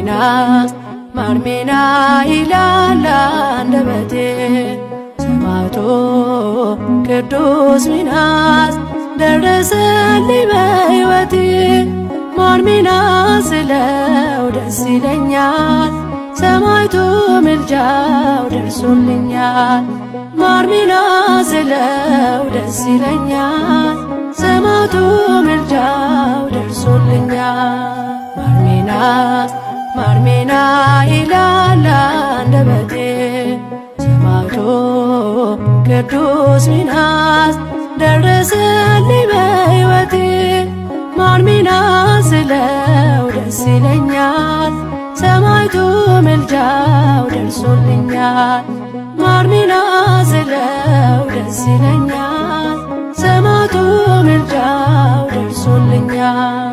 ማር ሚናስ ማር ሚና ይላል አንደበቴ፣ ሰማዕቱ ቅዱስ ሚናስ ደረሰልኝ በሕይወቴ። ማር ሚናስ ስለው ደስ ይለኛል፣ ሰማዕቱ ምልጃው ደርሶልኛል። ማር ሚናስ ስለው ደስ ይለኛል፣ ሰማዕቱ ምልጃው ደርሶልኛል። ማር ሚናስ ማር ሚና ይላል አንደበቴ፣ ሰማዕቱ ቅዱስ ሚናስ ደረሰልኝ በሕይወቴ። ማር ሚናስ ስለው ደስ ይለኛል፣ ሰማዕቱ ምልጃው ደርሶልኛል። ማር ሚናስ ስለው ደስ ይለኛል፣ ሰማዕቱ ምልጃው ደርሶልኛል።